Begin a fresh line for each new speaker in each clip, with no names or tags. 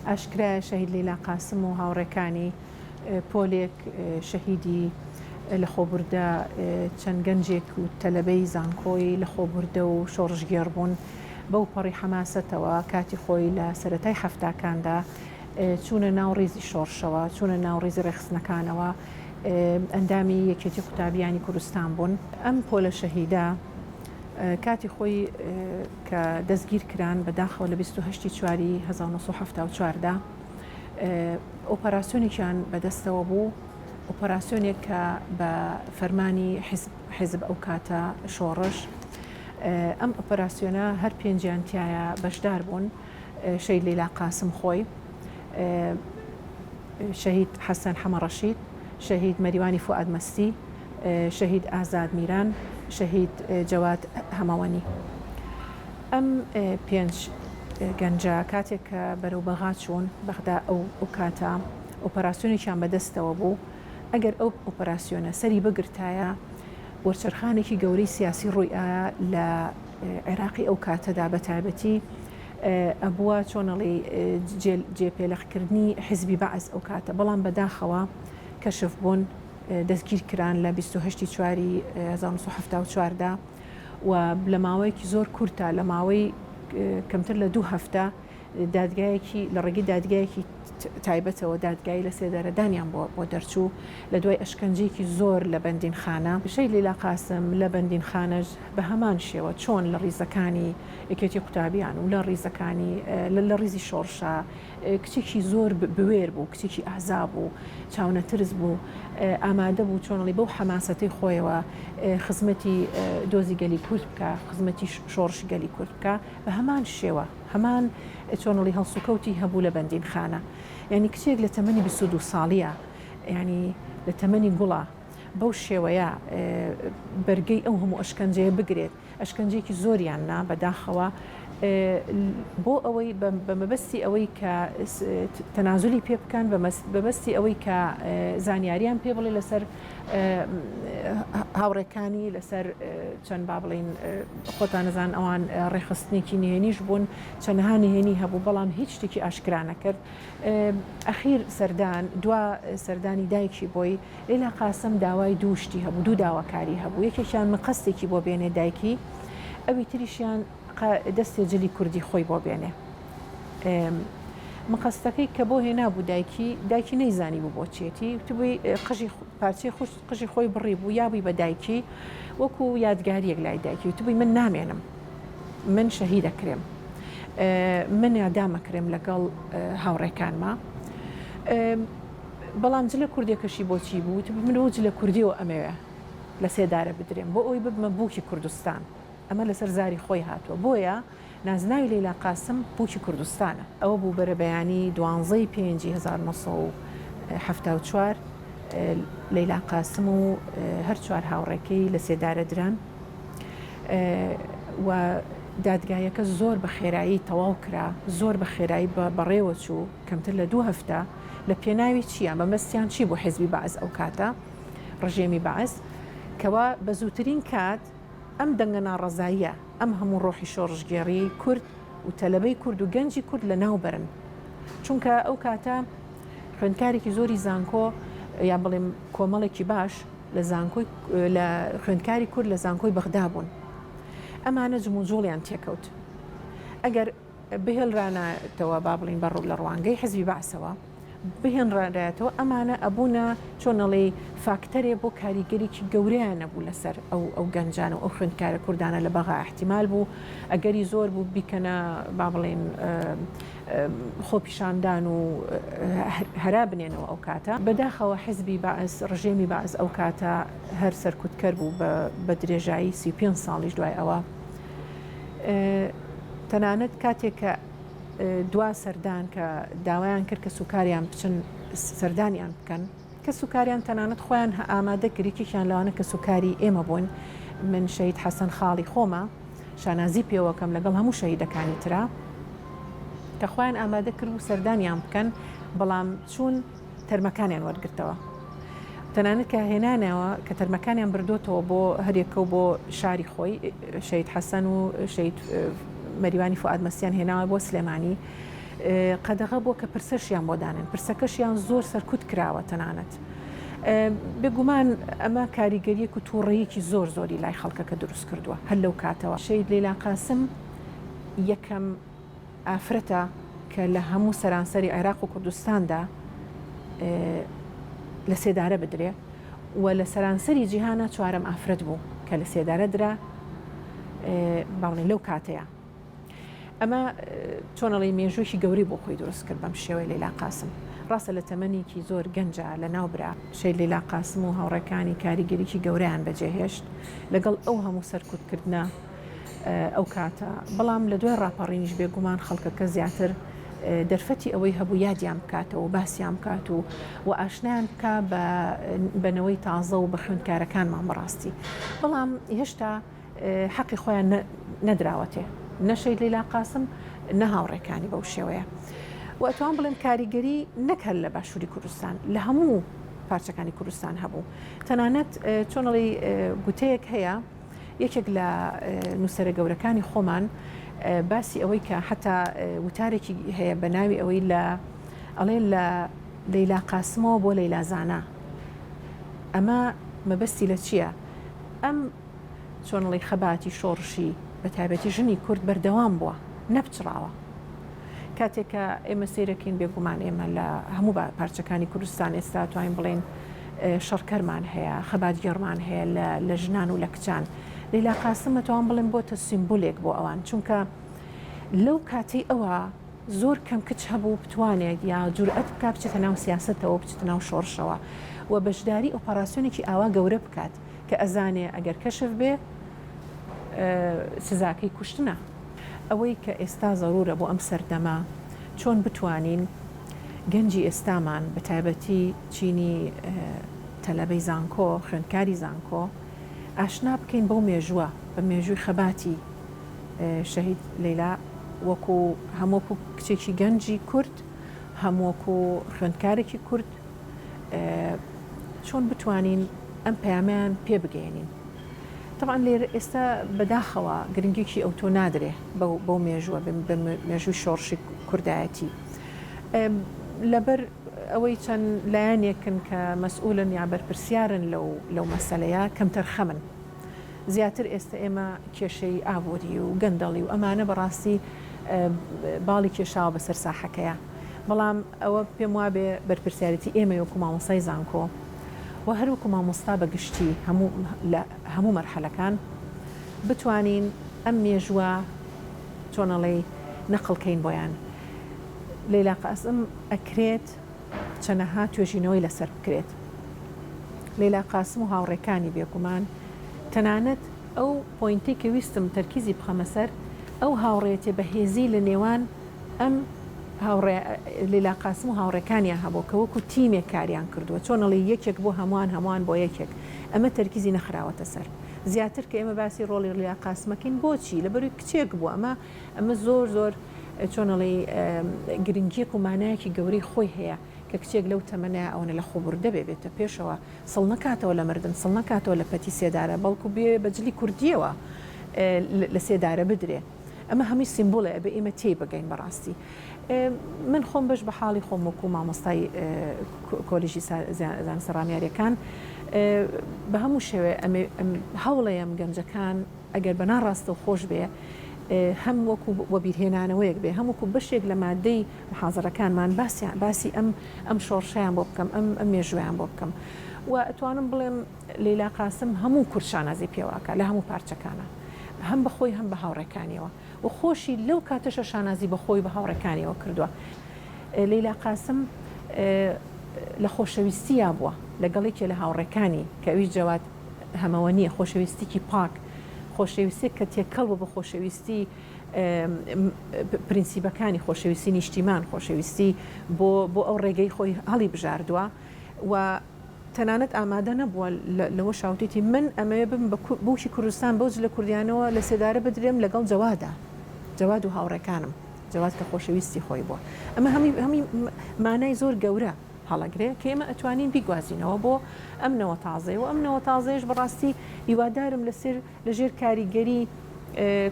ئاشکرایە شەهید لەیلا قاسم و هاوڕێکانی پۆلێک شەهیدی لەخۆبوردە، چەند گەنجێک و تەلەبەی زانکۆی لەخۆبوردە و شۆڕشگێڕ بوون، بەو پەڕی حەماسەتەوە کاتی خۆی لە سەرەتای حەفتاکاندا چوونە ناو ڕیزی شۆڕشەوە، چوونە ناو ڕیزی ڕێکخستنەکانەوە، ئەندامی یەکێتی قوتابیانی کوردستان بوون. ئەم پۆلە شەهیدە کاتی خۆی کە دەستگیر کران، بەداخەوە لە 28 ی چواری 1974 دا ئۆپەراسیۆنێکیان بەدەستەوە بوو، ئۆپەراسیۆنێک کە بە فەرمانی حیزب ئەو کاتە شۆڕش، ئەم ئۆپەراسیۆنە هەر پێنجیان تیایا بەشدار بوون، شەهید لەیلا قاسم خۆی، شەهید حەسەن حەمە ڕەشید، شەهید مەریوانی فوئاد مەستی، شەهید ئازاد میران، شەهید جەواد هەمەوەنی. ئەم پێنج گەنجە کاتێک کە بەرەو بەغا چوون، بەغدا ئەو کاتە ئۆپەراسیۆنێکیان بەدەستەوە بوو، ئەگەر ئەو ئۆپەراسیۆنە سەری بگرتایە، وەرچەرخانێکی گەورەی سیاسی ڕووی ئایا لە عێراقی ئەو کاتەدا بە تایبەتی ئەبووە چۆن ئەڵێی جێپێلەقکردنی حیزبی بەعس ئەو کاتە، بەڵام بەداخەوە کەشف بوون، دەستگیر کران لە 28 ی چواری 1974 دا و لە ماوەیەکی زۆر کورتا لە ماوەی کەمتر لە دوو هەفتە دادگایەکی لە ڕێگەی دادگایەکی تایبەتەوە دادگایی لە سێدارەدانیان بۆ بۆ دەرچوو لە دوای ئەشکەنجەیەکی زۆر لە بەندینخانە. شەهید لەیلا قاسم لە بەندینخانەش بە هەمان شێوە چۆن لە ڕیزەکانی یەکێتی قوتابیان و لە ڕیزەکانی لە ڕیزی شۆڕشا کچێکی زۆر بوێر بوو، کچێکی ئازا بوو، چاونەترس بوو، ئامادە بوو چۆن ئەڵێی بەو حەماسەتەی خۆیەوە خزمەتی دۆزی گەلی کورد بکا، خزمەتی شۆڕشی گەلی کورد بکا، بە هەمان شێوە هەمان چۆن ئەڵێی هەڵسوکەوتی هەبوو لە بەندینخانە. یانی کچێک لە تەمەنی 22 ساڵییە، یانی لە تەمەنی گوڵە بەو شێوەیە بەرگەی ئەو هەموو ئەشکەنجەیە بگرێت، ئەشکەنجەیەکی زۆریان نا بەداخەوە بۆ ئەوەی بە مەبەستی ئەوەی کە تەنازولی پێ بکەن بە مەبەستی ئەوەی کە زانیاریان پێ بڵێ لەسەر هاوڕێکانی لەسەر چەند با بڵین خۆتانەزان ئەوان ڕێخستنێکی نهێنیش بوون چەندها نهێنی هەبوو بەڵام هیچ شتێکی ئاشکرا نەکرد ئەخیر سەردان دوا سەردانی دایکی بۆی لەیلا قاسم داوای دوو شتی هەبوو، دوو داواکاری هەبوو، یەکێکیان مقەستێکی بۆ بێنێ دایکی، ئەوی تریشیان دەستێ جلی کوردی خۆی بۆ بێنێ. مقەستەکەی کە بۆ هێنابوو دایکی، دایکی نەیزانیبوو بۆ چیەتی، وتبووی قژی پارچەی قژی خۆی بڕیبوو، یابووی بە دایکی وەکوو یادگارییەک لای دایکی، وتبووی من نامێنم، من شەهید ئەکرێم، من ئیعدام ئەکرێم لەگەڵ هاوڕێکانما. بەڵام جلە کوردیەکەشی بۆچی بوو؟ وتبووی من بەو جلە کوردیەوە ئەمەوێ لە سێدارە بدرێم بۆ ئەوەی ببمە بووکی کوردستان. ئەمە لەسەر زاری خۆی هاتووە. بۆیە نازناوی لەیلا قاسم بووکی کوردستانە. ئەوە بوو بەرەبەیانی دوانزە ی پێنجی 1974 لەیلا قاسم و هەر چوار هاوڕێکەی لە سێدارە دران و دادگایەکە زۆر بە خێرایی تەواو کرا، زۆر بە خێرایی بەڕێوە چوو. کەمتر لە دوو هەفتە لە پێناوی چیە؟ مەبەستیان چی بوو حیزبی بەعس ئەو کاتە، ڕژێمی بەعس، کەوا بە زووترین کات ئەم دەنگە ناڕەزاییە، ئەم هەموو ڕۆحی شۆڕشگێڕیەی کورد و تەلەبەی کورد و گەنجی کورد لە ناو بەرن. چونکە ئەو کاتە خوێندکارێکی زۆری زانکۆ یا بڵێم کۆمەڵێکی باش لە زانکۆی لە خوێندکاری کورد لە زانکۆی بەغدا بوون. ئەمانە جموجوڵیان تێکەوت. ئەگەر بهێنرانایەتەوە با بڵێین بە لە ڕوانگەی حزبی بەعسەوە بهێنرانایەتەوە ئەمانە ئەبوونە چۆن ئەڵێی فاکتەرێ بۆ کاریگەریی گەورەیان نەبوو لەسەر ئەو ئەو گەنجان و ئەو خوێندکارە کوردانە لە بەغا ئیحتیمال بوو ئەگەری زۆر بوو بیکەنە با بڵێین خۆپیشاندان و هەرا بنێنەوە ئەو کاتە بەداخەوە حزبی بەعس ڕژێمی بەعس ئەو کاتە هەر سەرکوتکەر بوو بە درێژایی 35 ساڵیش دوای ئەوە تەنانەت کاتێک کە دوا سەردان کە داوایان کرد کەسوکاریان بچن سەردانیان بکەن، کەسوکاریان تەنانەت خۆیان ئامادە کرد، یەکێکیان لەوانە کەسوکاری ئێمە بوون، من شەهید حەسەن خاڵی خۆمە، شانازی پێوەکەم لەگەڵ هەموو شەهیدەکانی ترا، کە خۆیان ئامادە کرد و سەردانیان بکەن، بەڵام چوون تەرمەکانیان وەرگرتەوە. تەنانەت کە هێنانەوە کە تەرمەکانیان بردۆتەوە بۆ هەریەکە و بۆ شاری خۆی شەهید حەسەن و شەهید مەریوانی فوئاد مەسیان هێناوە بۆ سلێمانی. قەدەغە بووە کە پرسەشیان بۆ دانێن، پرسەکەشیان زۆر سەرکوت کراوە تەنانەت. بێگومان ئەمە کاریگەریەک و توڕەیەکی زۆر زۆری لای خەڵکەکە دروست کردووە هەر لەو کاتەوە. شەهید لەیلا قاسم یەکەم ئافرەتە کە لە هەموو سەرانسەری عێراق و کوردستاندا لە سێدارە بدرێ و لە سەرانسەری جیهانا چوارەم ئافرەت بوو کە لە سێدارە درا با بڵێین لەو کاتەیە. ئەمە چۆن ئەڵێی مێژوویەکی گەورەی بۆ خۆی دروست کرد بەم شێوەیە لەیلا قاسم ڕاستە لە تەمەنێکی زۆر گەنجا لە ناو برا. شەهید لەیلا قاسم و هاوڕێکانی کاریگەریی گەورەیان بەجێهێشت لەگەڵ ئەو هەموو سەرکوتکردنە ئەو کاتە، بەڵام لە دوای ڕاپەڕینیش بێگومان خەڵکەکە زیاتر دەرفەتی ئەوەی هەبوو یادیان بکاتەوە و باسیان بکات و و ئاشنایان بکا بە نەوەی تازە و بە خوێندکارەکانمان بەڕاستی بەڵام هێشتا حەقی خۆیان نەدراوەتێ نە شەهید لەیلا قاسم نە هاوڕێکانی بەو شێوەیە و ئەتوان بڵێم کاریگەری نەک هەر لە باشووری کوردستان لە هەموو پارچەکانی کوردستان هەبوو تەنانەت چۆنڵی گوتەیەک هەیە یەکێک لە نووسەرە گەورەکانی خۆمان باسی ئەوەی کە حتا وتارێکی هەیە بە ناوی ئەوەی لە ئەڵێ لە لەیلا قاسمەوە بۆ لەیلا زانا ئەمە مەبەستی لە چییە؟ ئەم چۆنڵی خەباتی شۆڕشی بە تایبەتی ژنی کورد بەردەوام بووە نەپچڕاوە. کاتێک کە ئێمە سەیرەکەین بێگومان ئێمە لە هەموو پارچەکانی کوردستان ئێستا توانین بڵێین شەڕکەرمان هەیە، خەباتگێڕمان هەیە لە ژنان و لە کچان. لەیلا قاسم ئەتوانم بڵێم بۆتە سیمبولێک بۆ ئەوان چونکە لەو کاتەی ئەوە زۆر کەم کچ هەبوو بتوانێت یا جورئەت بکات بچێتە ناو سیاسەتەوە بچێتە ناو شۆڕشەوە و بەشداری ئۆپەراسیۆنێکی ئاوا گەورە بکات کە ئەزانێ ئەگەر کەشف بێ سزاکەی کوشتنە. ئەوەی کە ئێستا زەرورە بۆ ئەم سەردەمە چۆن بتوانین گەنجی ئێستامان بە تایبەتی چینی تەلەبەی زانکۆ، خوێندکاری زانکۆ ئاشنا بکەین بەو مێژووە، بە مێژووی خەباتی شەهید لەیلا وەکو هەم وەکو کچێکی گەنجی کورد هەم وەکو خوێندکارێکی کورد چۆن بتوانین ئەم پەیامەیان پێ بگەیەنین. تەبعەن لێرە ئێستا بەداخەوە گرنگیەکی ئەوتۆ نادرێ بەو بەو مێژووە بە مێژووی شۆڕشی کوردایەتی لەبەر ئەوەی چەند لایەنێکن کە مەسئولن یا بەرپرسیارن لەو لەو مەسەلەیە کەمتەرخەمن زیاتر ئێستا ئێمە کێشەی ئابووری و گەندەڵی و ئەمانە بەڕاستی باڵی کێشاوە بەسەر ساحەکەیە بەڵام ئەوە پێم وابێ بەرپرسیارێتی ئێمەی وەکو مامۆستای زانکۆ و هەر وەکو مامۆستا بە گشتی هەموو لە هەموو مەرحەلەکان بتوانین ئەم مێژووە چۆن ئەڵێی نەقڵ کەین بۆیان. لەیلا قاسم ئەکرێت چەنەها توێژینەوەی لەسەر بکرێت. لەیلا قاسم و هاوڕێکانی بێگومان تەنانەت ئەو پۆینتەی کە ویستم تەرکیزی بخەمە سەر ئەو هاوڕێیەتیە بەهێزی لە نێوان ئەم هاوڕێ لەیلا قاسم و هاوڕێکانیان هەبوو کە وەکو تیمێک کاریان کردووە چۆن ئەڵێی یەکێک بۆ هەمووان هەمووان بۆ یەکێک ئەمە تەرکیزی نەخراوەتە سەر زیاتر کە ئێمە باسی ڕۆڵی ڵیلا قاسمەکەین بۆچی لەبەروی کچێک بوو ئەمە ئەمە زۆر زۆر چۆن ئەڵێی گرنگیەک و مانایەکی گەورەی خۆی هەیە کە کچێک لەو تەمەنە ئەوەنە لە خۆبوردە بێ بێتە پێشەوە سڵ نەکاتەوە لە مردن سڵ نەکاتەوە لە پەتی سێدارە بەڵکو بێ بە جلی کوردیەوە لە سێدارە بدرێ. ئەمە هەمووی سیمبوڵە ئەبێ ئێمە تێی بگەین بەڕاستی من خۆم بەش بە حاڵی خۆم وەکو مامۆستای کۆلیژی زانستە ڕامیاریەکان بە هەموو شێوێ هەوڵەیەم گەنجەکان ئەگەر بە ناڕاستە و خۆش بێ هەم وەکو وەبیرهێنانەوەیەک بێ هەم وەکو بەشێک لە مادەی محازەرەکانمان باسیان باسی ئەم ئەم شۆڕشیان بۆ بکەم ئەم ئەم مێژویان بۆ بکەم و ئەتوانم بڵێم لەیلا قاسم هەموو کورد شانازی پێوە ئەکا لە هەموو پارچەکانا هەم بە خۆی هەم بە هاوڕێکانیەوە و خۆشی لەو کاتەشە شانازی بە خۆی بە هاوڕێکانیەوە کردووە. لەیلا قاسم لە خۆشەویستیا بووە لەگەڵ یەکێ لە هاوڕێکانی کە ئەویش جەواد هەمەوەنیە خۆشەویستیکی پاک خۆشەویستیەک کە تێکەڵ بوو بە خۆشەویستی پرینسیبەکانی خۆشەویستی نیشتیمان خۆشەویستی بۆ بۆ ئەو ڕێگەی خۆی هەڵی بژاردووە و تەنانەت ئامادە نەبووە لەوەشا وتیتی من ئەمەوێ ببم بە بووکی کوردستان بەو جلە کوردیانەوە لە سێدارە بدرێم لەگەڵ جەوادا جەواد و هاوڕێکانم جەواد کە خۆشەویستی خۆی بووە ئەمە هەمی هەمی مانای زۆر گەورە هەڵەگرێ کە ئێمە ئەتوانین بیگوازینەوە بۆ ئەم نەوە تازەیە و ئەم نەوە تازەیەش بەڕاستی هیوادارم لەسەر لەژێر کاریگەری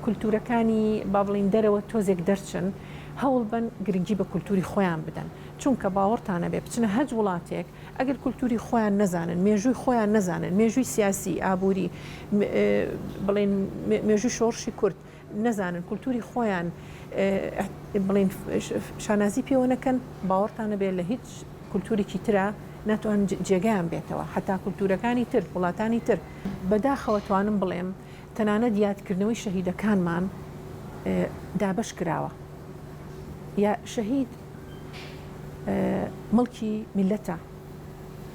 کولتوورەکانی با بڵێین دەرەوە تۆزێک دەرچن. هەوڵ بەن گرنگی بە کولتوری خۆیان بدەن چونکە باوەڕتان نەبێ بچنە هەچ وڵاتێک ئەگەر کولتوری خۆیان نەزانن مێژووی خۆیان نەزانن مێژووی سیاسی ئابووری بڵێن مێژووی شۆڕشی کورد نەزانن کولتوری خۆیان بڵێن شانازی پێوە نەکەن باوەڕتان نەبێ لە هیچ کولتورێکی ترا ناتوان جێگایان بێتەوە حتا کولتورەکانی تر وڵاتانی تر بەداخەوە توانم بڵێم تەنانەت یادکردنەوەی شەهیدەکانمان دابەش کراوە یا شەهید مڵکی میللەتە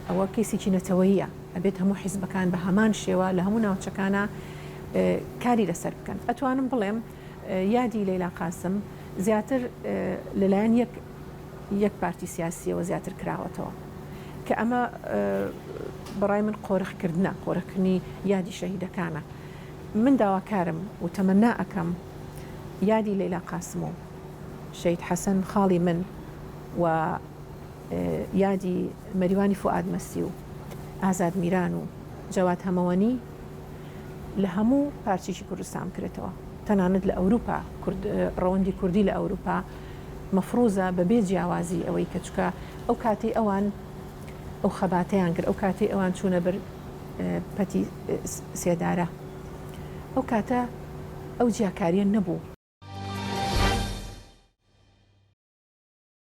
ئەوە کەیسێکی نەتەوەییە ئەبێت هەموو حیزبەکان بە هەمان شێوە لە هەموو ناوچەکانە کاری لەسەر بکەن ئەتوانم بڵێم یادی لەیلا قاسم زیاتر لەلایەن یەک یەک پارتی سیاسیەوە زیاتر کراوەتەوە کە ئەمە بەڕای من قۆرخکردنە، قۆرخکردنی یادی شەهیدەکانە. من داواکارم و تەمەنا ئەکەم یادی لەیلا قاسم و شەهید حەسەن خاڵی من و یادی مەریوانی فوئاد مەسی و ئازاد میران و جەواد هەمەوەنی لە هەموو پارچێکی کوردستان بکرێتەوە تەنانەت لە ئەوروپا کورد ڕەوەندی کوردی لە ئەوروپا مەفروزە بە بێ جیاوازی ئەوەی کە چکە ئەو کاتەی ئەوان ئەو خەباتەیان کرد ئەو کاتەی ئەوان چوونە بەر پەتی سێدارە ئەو کاتە ئەو جیاکاریە نەبوو.